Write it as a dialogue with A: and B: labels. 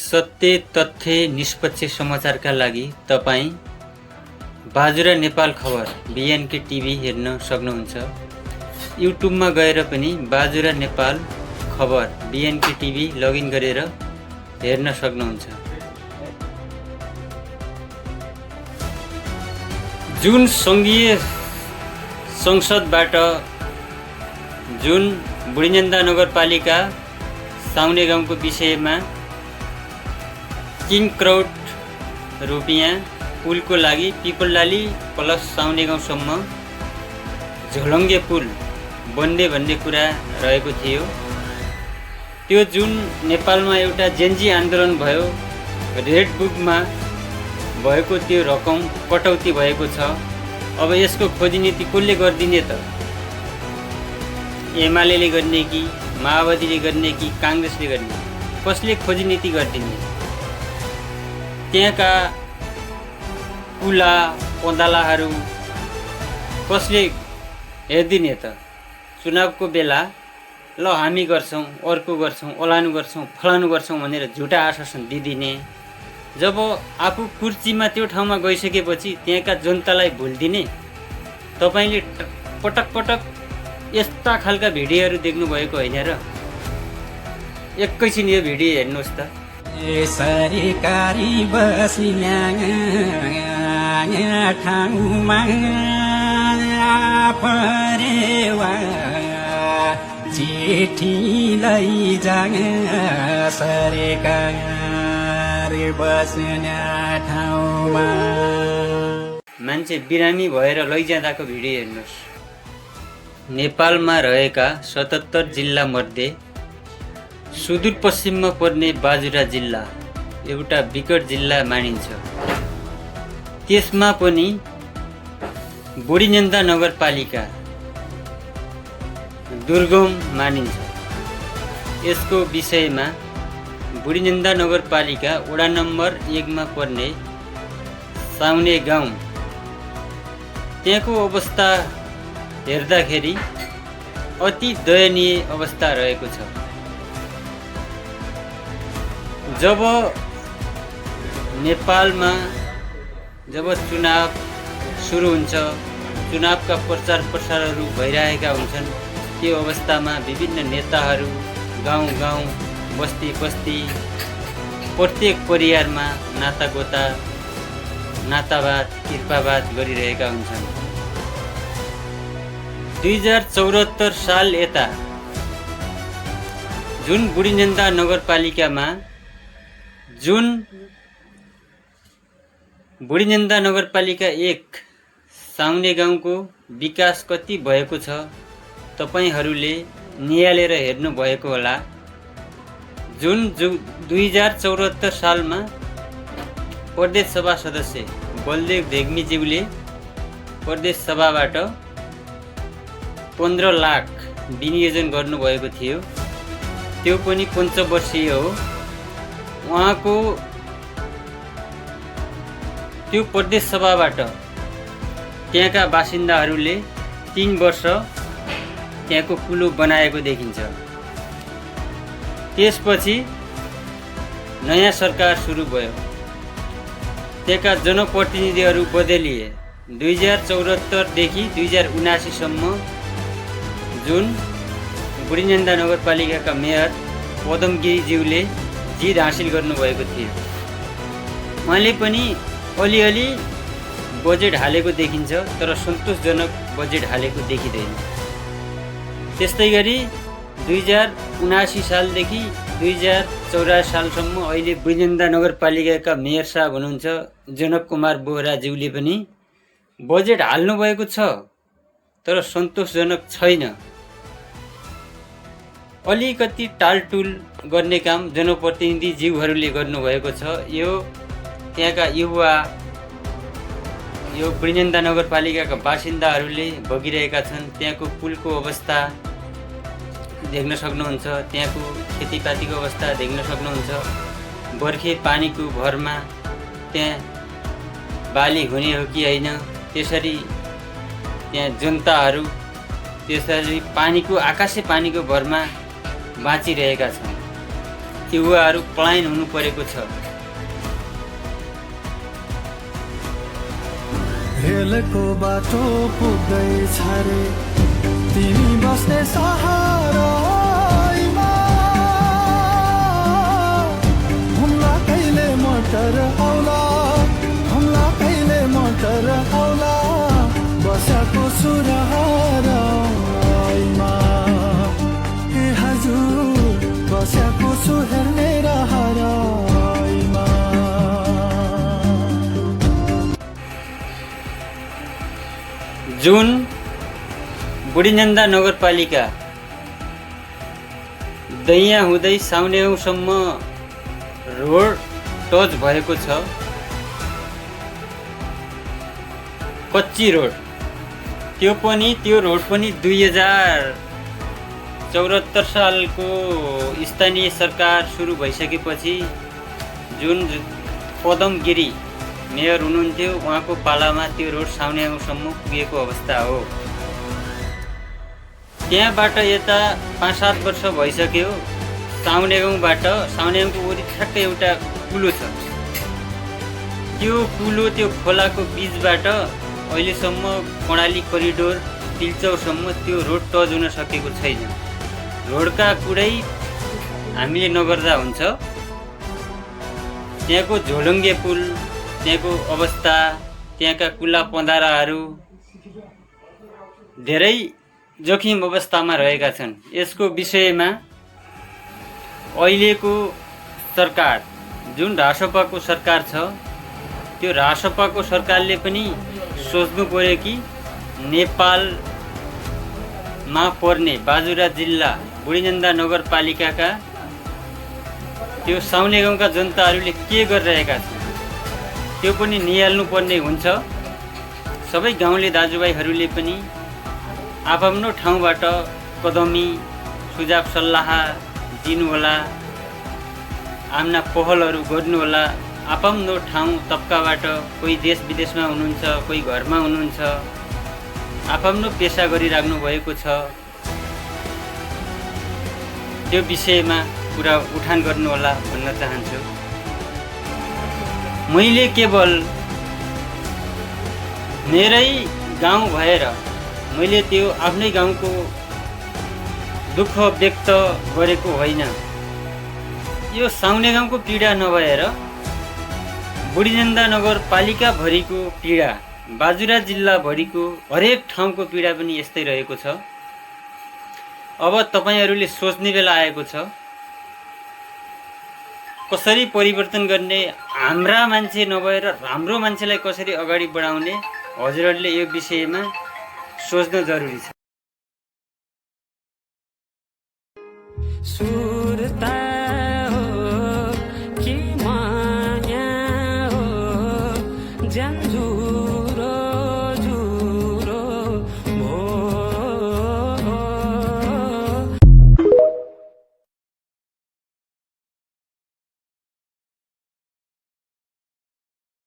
A: सत्य तथ्य निष्पक्ष समाचारका लागि तपाईँ बाजुरा नेपाल खबर बिएनके टिभी हेर्न सक्नुहुन्छ। युट्युबमा गएर पनि बाजुरा नेपाल खबर बिएनके टिभी लगइन गरेर हेर्न सक्नुहुन्छ। जुन सङ्घीय संसदबाट जुन बुढीनन्दा नगरपालिका साउने गाउँको विषयमा किङ करोड रुपियाँ पुलको लागि पिपलडाली प्लस साउने गाउँसम्म झोलङ्गे पुल बन्ने भन्ने कुरा रहेको थियो। त्यो जुन नेपालमा एउटा जेन्जी आन्दोलन भयो, रेड बुकमा भएको त्यो रकम कटौती भएको छ। अब यसको खोजी नीति कसले गरिदिने त? एमाले गर्ने कि माओवादीले गर्ने कि काङ्ग्रेसले गर्ने? कसले खोजी नीति गरिदिने? त्यहाँका पुला पँदालाहरू कसले हेरिदिने त? चुनावको बेला ल हामी गर्छौँ, अर्को गर्छौँ, ओलानु गर्छौँ, फलानु गर्छौँ भनेर झुटा आश्वासन दिदिने। जब आफू कुर्सीमा त्यो ठाउँमा गइसकेपछि त्यहाँका जनतालाई भुलिदिने। तपाईँले पटक पटक यस्ता खालका भिडियोहरू देख्नुभएको होइन र? एकैछिन यो भिडियो हेर्नुहोस् त।
B: सरकारी बसिया ठाउँमा परेवा चिठी लैजा सरकारी बस्ने ठाउँमा
A: मान्छे बिरामी भएर लैजाँदाको भिडियो हेर्नुहोस्। नेपालमा रहेका 77 जिल्ला मध्ये सुदूरपश्चिममा पर्ने बाजुरा जिल्ला एउटा विकट जिल्ला मानिन्छ। त्यसमा पनि बुढीनन्दा नगरपालिका दुर्गम मानिन्छ। यसको विषयमा बुढीनन्दा नगरपालिका वडा नम्बर 1 मा पर्ने साउने गाउँ, त्यहाँको अवस्था हेर्दाखेरि अति दयनीय अवस्था रहेको छ। जब नेपालमा चुनाव सुरु हुन्छ, चुनावका प्रचार प्रसारहरू भइरहेका हुन्छन्, त्यो अवस्थामा विभिन्न नेताहरू गाउँ गाउँ बस्ती बस्ती प्रत्येक परिवारमा नातागोता नातावाद कृपावाद गरिरहेका हुन्छन्। 2074 साल यता जुन बुढीनन्दा नगरपालिकामा जुन बुढीनन्दा नगरपालिका 1 साउने गाउँको विकास कति भएको छ तपाईहरूले निहालेर हेर्नु भएको होला। जुन 2074 सालमा प्रदेश सभा सदस्य बलदेव धेग्मीज्यूले प्रदेश सभाबाट 15 लाख विनियोजन गर्नुभएको थियो। त्यो पनि पञ्चवर्षीय हो। उहाँको त्यो प्रदेश सभाबाट त्यहाँका बासिन्दाहरूले 3 वर्ष त्यहाँको पुलो बनाएको देखिन्छ। त्यसपछि नयाँ सरकार सुरु भयो, त्यहाँका जनप्रतिनिधिहरू बदलिए। 2074 देखि 2079 सम्म जुन बुढीनन्दा नगरपालिकाका मेयर पदमगिरीज्यूले जित हासिल गर्नुभएको थियो। उहाँले पनि अलिअलि बजेट हालेको देखिन्छ, तर सन्तोषजनक बजेट हालेको देखिँदैन। त्यस्तै गरी 2079 सालदेखि 2084 सालसम्म अहिले बुढीनन्दा नगरपालिकाका मेयर साहब हुनुहुन्छ जनक कुमार बोहराज्यूले पनि बजेट हाल्नुभएको छ, तर सन्तोषजनक छैन। अलिकति टालटुल गर्ने काम जनप्रतिनिधि ज्यूहरूले गर्नुभएको छ। यो त्यहाँका युवा, यो बुढीनन्दा नगरपालिकाका बासिन्दाहरूले भोगिरहेका छन्। त्यहाँको पुलको अवस्था देख्न सक्नुहुन्छ, त्यहाँको खेतीपातीको अवस्था देख्न सक्नुहुन्छ। बर्खे पानीको भरमा त्यहाँ बाली हुने हो कि होइन, त्यसरी त्यहाँ जनताहरू त्यसरी पानीको आकाशे पानीको भरमा बाँचिरहेका छन्। युवाहरू पलायन हुनु परेको छ।
C: रेलको बाटो पुग्दैछ रे तिमी बस्ने सहारामा, हुम्ला कहिले मोटर आउला, हुम्ला कहिले मोटर आउला, बसेको सुरहारामा, ए हजुर बसेको छु हेर्ने रहरामा।
A: जुन बुढीनन्दा नगरपालिका दैया हुँदै साउनेगाउँसम्म रोड टच भएको छ, कच्ची रोड, त्यो रोड पनि 2074 सालको स्थानीय सरकार सुरु भइसकेपछि जुन पदम गिरी मेयर हुनुहुन्थ्यो उहाँको पालामा त्यो रोड साउनेगाउँसम्म पुगेको अवस्था हो। त्यहाँबाट यता 5-7 वर्ष भइसक्यो, साउनेगाउँको वरि ठ्याक्कै एउटा कुलो छ, त्यो कुलो त्यो खोलाको बीचबाट अहिलेसम्म कर्णाली करिडोर तिल्चौरसम्म त्यो रोड टच हुन सकेको छैन। रोडका कुरै हामीले नगर्दा हुन्छ। त्यहाँको झोलुङ्गे पुल, त्यहाँको अवस्था, त्यहाँका कुला पँधाराहरू धेरै जोखिम अवस्थामा रहेका छन्। यसको विषयमा अहिलेको सरकार जुन रासपाको सरकार छ, त्यो रासपाको सरकारले पनि सोच्नु पर्यो कि नेपालमा पर्ने बाजुरा जिल्ला बुढीनन्दा नगरपालिकाका त्यो साउनेगाउँका जनताहरूले के गरिरहेका छन् त्यो पनि निहाल्नु पर्ने हुन्छ। सबै गाउँले दाजुभाइहरूले पनि आफ्नो ठाउँबाट कदमी सुझाव सल्लाह दिनुहोला, आफ्ना पहलहरू गर्नुहोला। आफ्नो ठाउँ तब्काबाट कोही देश विदेशमा हुनुहुन्छ, कोही घरमा हुनुहुन्छ, आफ्नो पेसा गरिराख्नु भएको छ, त्यो विषयमा कुरा उठान गर्नुहोला भन्न चाहन्छु। मैले केवल मेरै गाउँ भएर मैले त्यो आफ्नै गाउँको दुःख व्यक्त गरेको होइन। यो साउनेगाउँको पीडा नभएर बुढीनन्दा नगरपालिकाभरिको पीडा, बाजुरा जिल्लाभरिको हरेक ठाउँको पीडा पनि यस्तै रहेको छ। अब तपाईहरूले सोच्ने बेला आएको छ, कसरी परिवर्तन गर्ने, हाम्रा मान्छे नभएर राम्रो मान्छेलाई कसरी अगाडि बढाउने, हजुरहरूले यो विषयमा सोच्न जरुरी छ।
B: सुरता